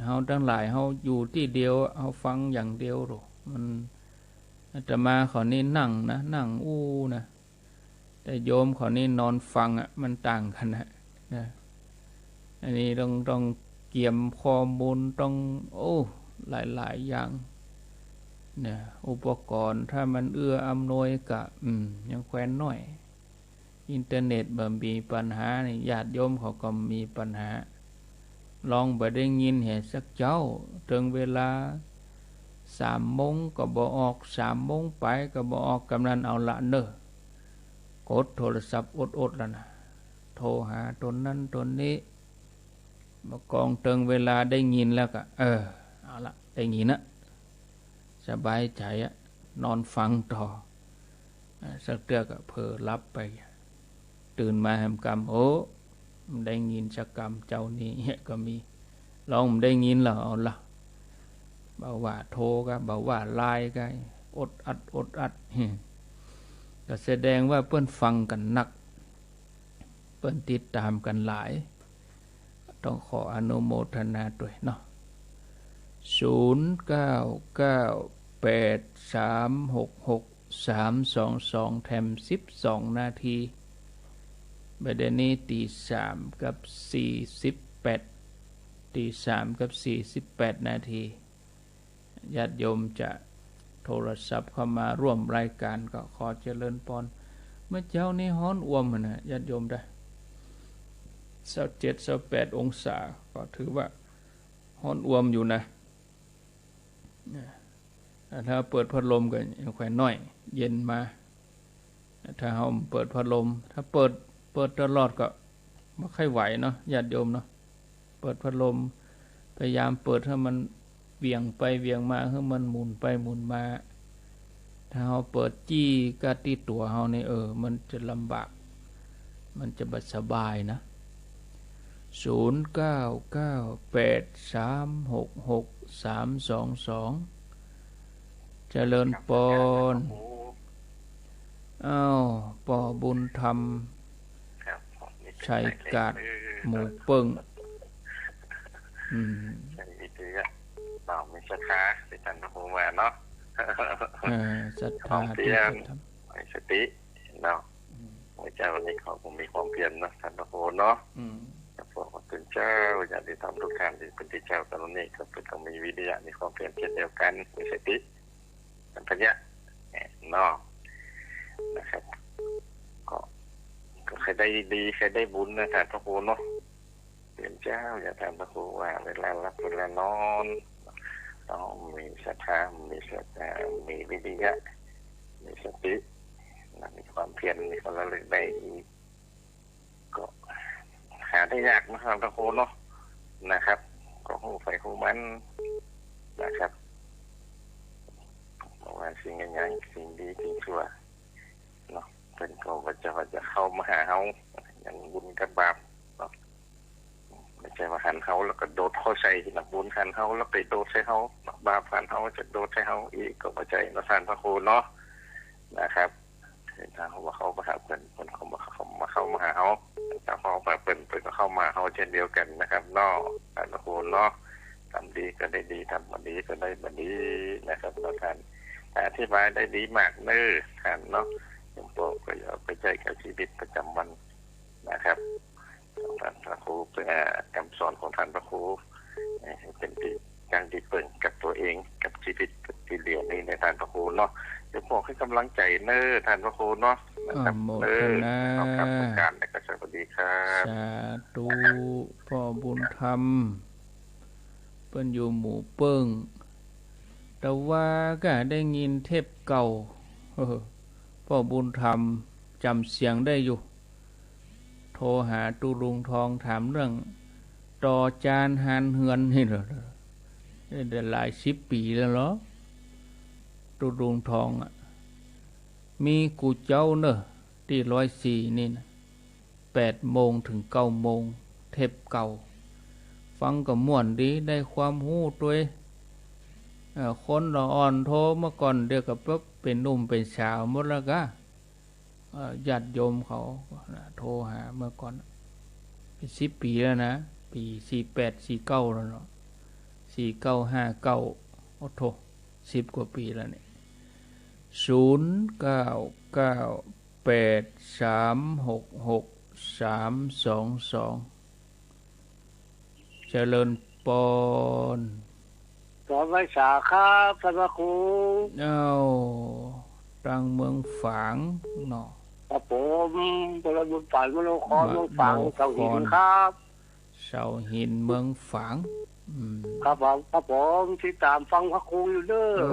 เฮาตังหลายเฮาอยู่ตี้เดียว เฮาฟังอย่างเดียวลอ มัน อาตมาเขานี่นั่งนะ นั่งอู้นะ แต่โยมเขานี่นอนฟังอะ มันต่างกั๋นนะ นะ อันนี้ต้อง ต้องเกียมข้อมูล ต้อง โอ้ หลายๆ อย่าง นะ อุปกรณ์ ถ้ามันเอื้ออำนวยก็ อืม ยังแควนน้อย อินเทอร์เน็ตบ่มีปัญหานี่ ญาติโยมเขาก็มีปัญหา ลองบ่ได้ยินแหมสักเจ๊า เถิงเวลาสามโมงก็บ่ออก สามโมงไปก็บ่ออก กำนั้นเอาละเน่อ กดโทรศัพท์อดๆ แล้วนะ โทรหาตนนั้นตนนี้ บ่กองเถิงเวลาได้ยินแล้วก็ เออ เอาละ ได้ยินนะ สบายใจ๋อะ นอนฟังต่อ อ่า สักเตื้อก็เผลอหลับไป ตื่นมาแหมกำ โอ้ บ่ได้ยินสักกำ เจ๊านี้ก็มี ลองบ่ได้ยินแล้ว เอาละ บ่ว่าโทรก็ บ่ว่าไลน์ก็ อดอัด อดอัด ก็แสดงว่าเปิ้นฟังกั๋นนัก เปิ้นติดต๋ามกั๋นหลาย ต้องขออนุโมทนาตวยเนาะ ศูนย์เก้าเก้าแปดสามหกหกสามสองสอง แถมสิบสองนาที บ่าเดี่ยวนี้ตีสามกับสี่สิบแปด ตีสามกับสี่สิบแปดนาที ญาติโยมจะโทรศัพท์เข้ามาร่วมรายการก็ขอเจริญปอน เมื่อเจ๊านี้ฮ้อนอ่วมหั้นนะ ญาติโยมเด้อ ซาวเจ็ด ซาวแปดองศา ก็ถือว่าฮ้อนอ่วมอยู่นะ ถ้าเปิดพัดลมก็ยังค่อยน้อย เย็นมา ถ้าเฮาเปิดพัดลม ถ้าเปิด เปิดตลอดก็บ่ค่อยไหวเนาะ ญาติโยมเนาะ เปิดพัดลม พยายามเปิดหื้อมันเหวี่ยงไปเหวี่ยงมา หื้อมันหมุนไปหมุนมา ถ้าเฮาเปิดจี้ก้าตี้ตั๋วเฮานี่ เออ มันจะลำบาก มันจะบ่สบายนะ ศูนย์เก้าเก้าแปดสามหกหกสามสองสอง เจริญปอน ครับ อ้าว ป้อบุญธรรม ครับ ชัยกาด หมู่เปิ้ง อืม ใช่ มีเตื้อ เนาะ มีศรัทธา ที่ต้านพระครูว่าเนาะ เออ ศรัทธา ต้องเตรียม ที่จะทำ มีสติ เนาะ อืม โอ้ พระเจ้านี่เขาก็มีความเพียรนะท่านพระครูเนาะ อืม ครับ พวกเราเปิ้นเจ้า ญาติธรรมทุกท่านตี้เปิ้นตี้เจ้ากั๋นวันนี้ ก็เปิ้นก็มีวิริยะ มีความเพียรเช่นเดียวกั๋น มีสติ สัมปชัญญะเนาะ นะครับ ก็ ก็ใค่ได้ดี ใค่ได้บุญนะท่านพระครูเนาะ เปิ้นเจ้า ญาติธรรมพระครูว่า เวลาหลับเวลานอน ต้องมีศรัทธา มีศรัทธา มีวิริยะ มีสติ นะ มีความเพียร มีความระลึกได้ดี ก็หาได้ยากนะครับพระครูเนาะ นะครับ ก็ฮู้ใผฮู้มันนะครับ เพราะว่าสิ่งใดๆ สิ่งดีสิ่งชั่วเนาะ เปิ้นก็บ่ใจ้ว่าจะเข้ามาหาเฮา อย่างบุญกับบาปเนาะ บ่ใจ้ว่าหันเฮาแล้วก็โดดเข้าใส่นะ บุญหันเฮาแล้วไปโดดใส่เฮา บาปหันเฮาจะโดดใส่เฮาอีกก็บ่ใจ้นะท่านพระครูเนาะ นะครับ ถ้าเฮาว่าเข้ามาหาเปิ้น เปิ้นก็มาเข้า มาเข้ามาหาเฮา ถ้าเฮามาเปิ้น เปิ้นก็เข้ามาหาเฮาเช่นเดียวกั๋นนะครับเนาะ ท่านพระครูเนาะ ทำดีก็ได้ดี ทำบ่ดีก็ได้บ่ดีนะครับเนาะท่าน อธิบายได้ดีมากเน้อท่านเนาะ โยมโป้ก็เอาไปใจ๊กับชีวิตประจำวันนะครับ ท่านพระครู เปิ้น กำสอนของท่านพระครู เอ่อ ให้เป๋นตี้ ตั้งตี้เปิ้งกับตั๋วเอง กับชีวิตตี้เหลือนี้นะท่านพระครูเนาะ เดี๋ยวขอหื้อก๋ำลังใจ๋เน้อท่านพระครูเนาะ นะครับ อนุโมทนา เอ่อ ขอบคุณครับ ขอบคุณครับ แล้วก็สวัสดีครับ สาธุ พ่อบุญธรรม เปิ้นอยู่หมู่เปิ้ง แต่ว่าก็ได้ยินเทปเก่า เออ พ่อบุญธรรมจ๋ำเสียงได้อยู่ โทรหาตุ๊ลุงทองถามเรื่องต่อจานฮานเฮือนนี่แหละ ได้หลายสิบปี๋แล้วเหรอ ตุ๊ลุงทองอะ มีกูเจ้าเนอะ ตี้ร้อยสี่นี่นะ แปดโมงเถิงเก้าโมง เทปเก่า ฟังก็ม่วนดี ได้ความฮู้ตวย เอ่อ คนละอ่อนโทรมาก่อน เดี๋ยวก็เป๋นหนุ่มเป๋นสาวหมดแล้วกะ เอ่อ ญาติโยมเขานะ โทรหาเมื่อก่อน เป๋นสิบปี๋แล้วนะ ปี๋สี่แปด สี่เก้าแล้วเนาะ สี่เก้า ห้าเก้า โอ้โธ่ สิบกว่าปี๋แล้วเนี่ย ศูนย์เก้าเก้าแปดสามหกหกสามสองสอง เจริญปอน กราบไหว้สาครับท่านพระครู เอ้า ตางเมืองฝางเนาะ ครับผม พลบุญปาน มโนคร เมืองฝาง เสาหินครับ เสาหินเมืองฝาง อืม ครับผม ครับผม ติดต๋ามฟังพระครูอยู่เน้อ โอ้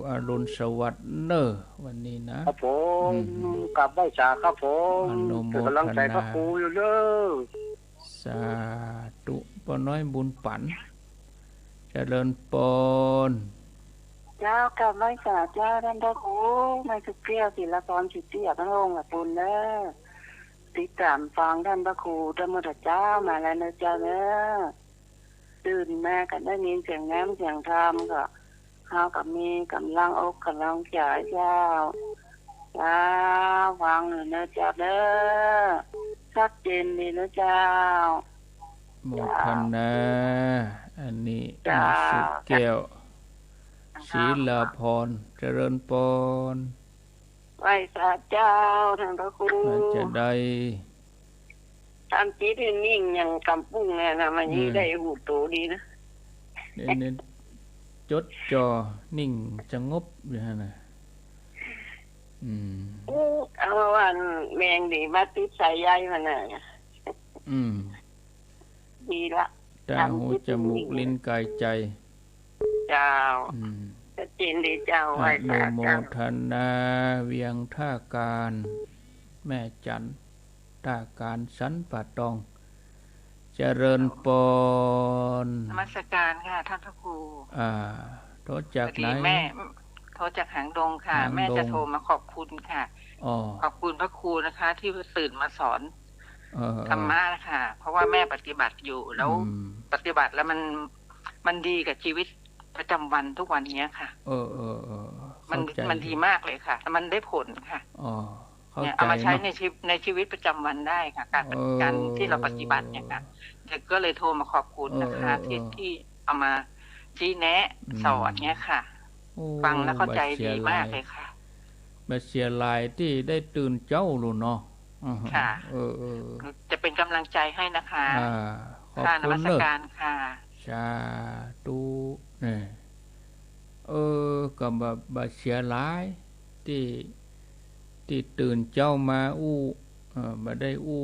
อรุณสวัสดิ์เน้อ วันนี้นะ ครับผม อืม กราบไหว้สาครับผม อนุโมทนา เป๋นก๋ำลังใจ๋พระครูอยู่เน้อ สาธุ ป้อน้อยบุญปัน เจริญปอน เจ้า กราบไหว้สาเจ้า ท่านพระครู แม่สุเกลี้ยว ศิลปร สิทธิอัครวงศ์ ละปูนเน้อ ติดต๋ามฟังท่านพระครู ตะเมิดตะเจ๊ามาแล้วเน้อเจ้าเน้อ ตื่นมาก็ได้ยินเสียงน้ำเสียงธรรมก็ เฮาก็มีก๋ำลังอกก๋ำลังใจ๋เจ้า เจ้า ฟังอยู่เน้อเจ้าเน้อ ชัดเจนดีเน้อเจ้า โมทนา อันนี้ เจ้า แม่สุแก้ว เจ้า ศิลปร เจริญปอน ไหว้สาเจ้า ท่านพระครู น่าจะได้ ตามจิตให้นิ่งอย่างกำปุ้งเนี่ยนะ มันยิ่ง อืม ได้หูโตดีนะ เนี่ย เนี่ย จดจ่อนิ่งสงบอยู่หั่นน่ะ อืม อู้ เอามาว่าแมงดีมาติดสายใยมันน่ะ อืม ดีละ ต๋า หู จมูก ลิ้น กาย ใจ๋ เจ้า อืม ชัดเจนดีเจ้า อนุโมทนา ไหว้สาเจ้า เวียงต้ากาน แม่จัน ต้ากานสันป่าตอง เจริญปอน นมัสการค่ะท่านพระครู อ่า โทรจากไหน พอดีแม่ โทรจากหางดงค่ะ หางดง แม่จะโทรมาขอบคุณค่ะ อ๋อ ขอบคุณพระครูนะคะ ที่ตื่นมาสอน เออ เออ ธรรมะนะคะ เพราะว่าแม่ปฏิบัติอยู่ แล้ว อืม ปฏิบัติแล้วมัน มันดีกับชีวิตประจำวันทุกวันเนี้ยค่ะ เออ เออ เออ มัน เข้าใจ๋ มันดีมากเลยค่ะ มันได้ผลค่ะ อ๋อ เข้าใจ๋ เนี่ย เอามาใช้ เนาะ ในชีวิต ในชีวิตประจำวันได้ค่ะ การ เออ การที่เราปฏิบัติเนี่ยค่ะ เด็กก็เลยโทรมาขอบคุณนะคะ เออ เออ เออ ที่ ที่เอามาชี้แนะ อืม สอนเนี่ยค่ะ โอ้ ฟังแล้วเข้าใจดีมากเลยค่ะ บ่เสียหลาย บ่เสียหลายตี้ได้ตื่นเจ๊าลูกเนาะ อืม ค่ะ เออ เออ จะเป็นกำลังใจให้นะคะ อ่า ขอบคุณเนอะ ค่ะ นมัสการค่ะ สาธุ เนี่ย เออ ก็บ่ บ่เสียหลาย ตี้ ตี้ตื่นเจ๊ามาอู้ เอ่อ บ่ได้อู้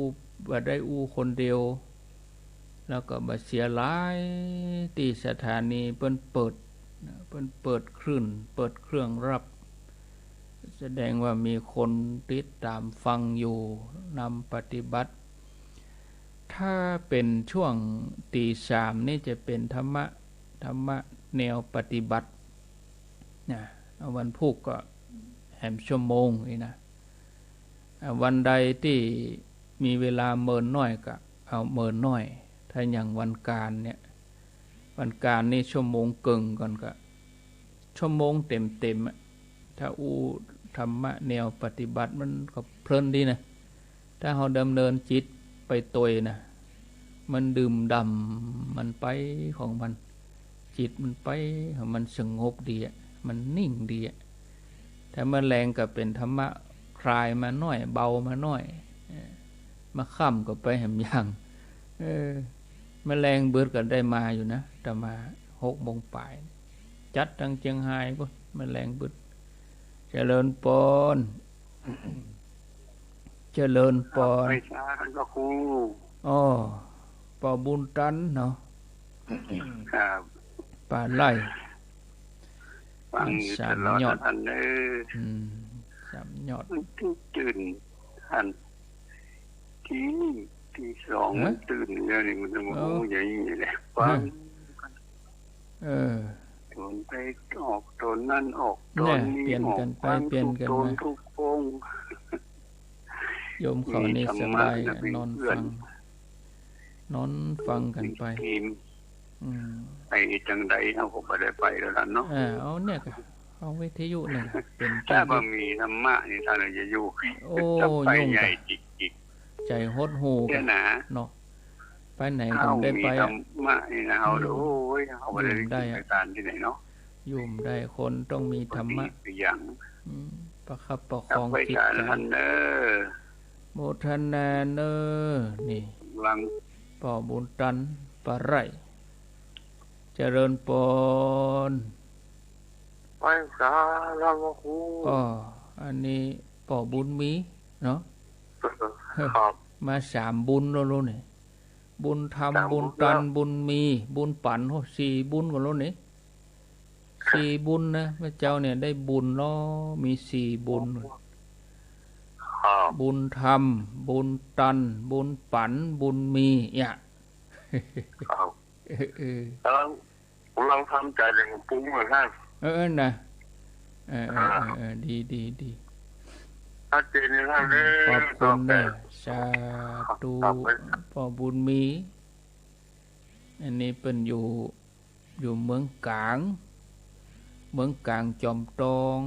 บ่ได้อู้คนเดียว แล้วก็บ่เสียหลาย ตี้สถานีเปิ้นเปิด เปิ้นเปิดคลื่น เปิดเครื่องรับ แสดงว่ามีคนติดตามฟังอยู่ นำปฏิบัติ ถ้าเป๋นช่วงตีสามนี่จะเป๋นธรรมะ ธรรมะแนวปฏิบัตินะ วันพูกก็แหมชั่วโมงนี่นะ อ่า วันใดตี้มีเวลาเมินน้อยก็เอาเมินน้อย ถ้าอย่างวันก๋านเนี่ย วันก๋านนี่ชั่วโมงเกิ่งก่อนก็ ชั่วโมงเต็มๆ อะ ถ้าอู้ธรรมะแนวปฏิบัติมันก็เพลินดีนะ ถ้าเฮาดำเนินจิตไปตวยนะ มันดื่มด่ำมันไปของมัน จิตมันไปของมันสงบดีอะ มันนิ่งดีอะ ถ้ามื้อแลงก็เป๋นธรรมะคลายมาน้อย เบามาน้อย เออ มาค่ำก็ไปแหมอย่าง เออ มื้อแลงบึดก็ได้มาอยู่นะ อาตมาหกโมงป๋าย จัดตังเจียงฮายปู๊น มื้อแลงบึด เจริญปอน เจริญปอน ไปสาธุ พระครู อ้อ ป้อบุญตันเนาะ ครับ ป่าไร่ ฟังอยู่ตลอด สามยอด นะท่านเอ้ย อืม สามยอด มันตื่น ตื่น ท่าน ตีหนึ่ง ตีสอง ฮะ มันตื่นแล้วนี่ มันจะมา โอ้ อู้อย่างนี้แหละ ฟัง ฮะ เออ โตนไปออก โตนนั่นออก โตนนี้ออก เนี่ย เปลี่ยนกันไป ฟัง เปลี่ยนกันมา ทุกโตนทุกองค์ โยมเขานี่ มีธรรมะ สบาย นะ เป็น นอน เพื่อน ฟัง นอนฟังกันไป อืม ไปจังใดเฮาก็บ่ได้ไปแล้วล่ะเนาะ เออ เอาเนี่ยก็ เอาวิทยุเนี่ย เป๋น ถ้าบ่มีธรรมะนี่ ท่านจะอยู่ โอ้ จะไป ยุ่ง ใหญ่ กะ จิกๆ ใจ๋หดหู่ เนี่ย กะ นะ เนาะ ไปไหนก็บ่ได้ไป เฮามีธรรมะนี่นะ เฮา อืม โอ้ย เฮาบ่ได้ อยู่ได้อะ ไปการที่ไหนเนาะ อยู่ได้ คนต้องมีธรรมะ คนดีตัวอย่าง อืม ประคับประคอง ครับ จิตใจ๋ ไปสาธุ ท่านเด้อ โมทนาเน้อ นี่ หลัง ป้อบุญตัน ป่าไร่ เจริญปอน ไปสาธุ พระครู อ้อ อันนี้ป้อบุญมีเนาะ ครับ มาสามบุญแล้วลูกนี่ บุญธรรม สามบุญ บุญตัน แล้ว บุญมี บุญปัน โอ้ สี่บุญก่อนลูกนี่ สี่บุญนะ แม่เจ้าเนี่ยได้บุญแล้ว มีสี่บุญ ครับ บุญธรรม บุญตัน บุญปัน บุญมี เนี่ย ครับ เออ เออ กำลัง กำลังทำใจเรื่องปรุงเหมือนกัน เออ เออ นะ เออ เออ อ่า เออ เออ ดี ดี ดี ชัดเจนนะท่าน อืม เด้อ ขอบคุณเน้อ ต่อไป สาธุ ครับ ป้อบุญมี อันนี้เปิ้นอยู่ อยู่เมืองก๋าง เมืองก๋างจอมตอง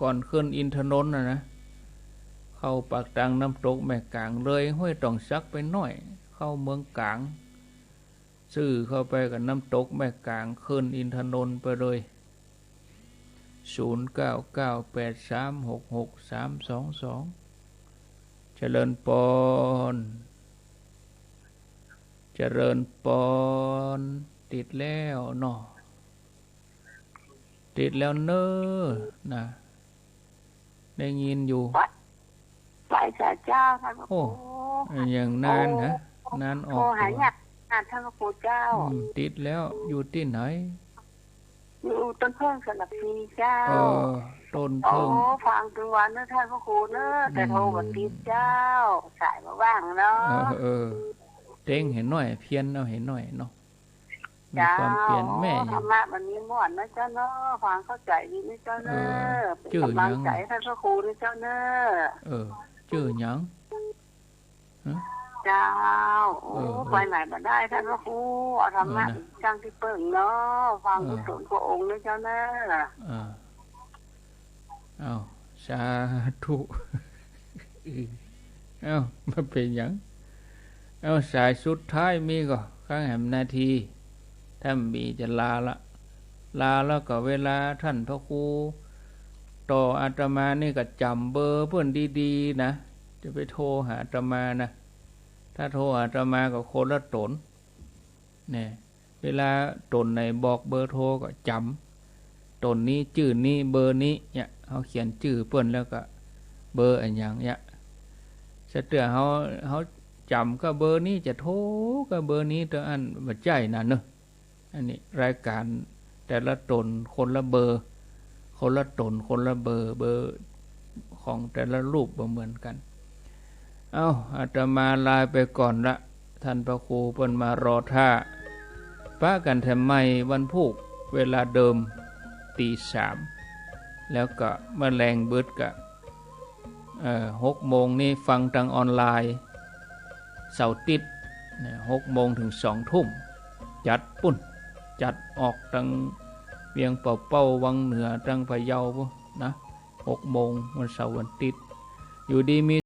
ก่อนขึ้นอินทนนท์น่ะนะ เข้าปากตางน้ำตกแม่ก๋าง เลยห้วยตองสักไปหน้อย เข้าเมืองก๋าง ซื่อเข้าไปกับน้ำตกแม่ก๋าง ขึ้นอินทนนท์ไปเลย ศูนย์เก้าเก้าแปดสามหกหกสามสองสอง เจริญปอน เจริญปอน ติดแล้วเนาะ ติดแล้วเน้อ นะ ได้ยินอยู่ ไป ไปสาเจ้า ท่านพระครู โอ้ อย่างนานฮะ โอ้ นานออก โทรหา ตัวยาก อ่ะ ท่านพระครูเจ้า อืม ติดแล้ว อยู่ตี้ไหน อยู่ต้นเพิ่งสลับซีเจ้า เออ ต้นเพิ่ง โอ้ ฟังตึงวันเน้อท่านพระครูเน้อ แต่โทรบ่ติดเจ้า อืม สายบ่ว่างเนาะ เออ เออ เต้งหื้อหน้อย เพี้ยนเอาหื้อหน้อยเนาะ มีความเพียรแม่อยู่ เจ้า ธรรมะมันมีม่วนนะเจ้าเนาะ ฟังเข้าใจ๋ดีนะเจ้าเน้อ เออ เป๋นก๋ำลังใจ๋หื้อหยัง ท่านพระครูนะเจ้าเน้อ เออ จื้อหยัง ฮะ เจ้า โอ้ เออ เออ ไปไหนบ่ได้ท่านพระครู เอาธรรมะ เออ นะ จั้งตี้เปิ้งเนาะ ฟัง เออ กุศลพระองค์นะเจ้าเน้อ เออ เอ้า สาธุ เอ้า บ่เป๋นหยัง เอ้า สายสุดท้ายมีก่อ ข้างแหมนาที ถ้าบ่มีจะลาละ ลาแล้วก็เวลาท่านพระครูต่ออาตมานี่ก็จ๋ำเบอร์เปิ้นดีๆ นะ จะไปโทรหาอาตมานะ ถ้าโทรหาอาตมาก็คนละต๋น เนี่ย เวลาต๋นไหนบอกเบอร์โทรก็จ๋ำ ต๋นนี้จื้อนี้เบอร์นี้เนี่ย เฮาเขียนจื้อเปิ้นแล้วก็เบอร์อะหยังเนี่ย สะเตื้อเฮา เฮาจ๋ำก้าเบอร์นี้ จะโทรก้าเบอร์นี้ ตะอั้นบ่ใจ้นะเนาะ อันนี้รายก๋านแต่ละต๋นคนละเบอร์ คนละต๋นคนละเบอร์ เบอร์ของแต่ละรูปบ่เหมือนกั๋น เอ้า อาตมาลาไปก่อนละ ท่านพระครูเปิ้นมารอท่า ปะกั๋นแถมใหม่วันพูก เวลาเดิม ตีสาม แล้วก็เมื่อแลงบึดก็ เอ่อ หกโมงนี้ฟังตางออนไลน์ เสาร์อาติ๊ดนะ หกโมงเถิงสองทุ่ม จัดปู้น จัดออกตางเวียงป่าเป้า วังเหนือ ตางพะเยาปู้นนะ หกโมงวันเสาร์วันอาติ๊ด อยู่ดีมี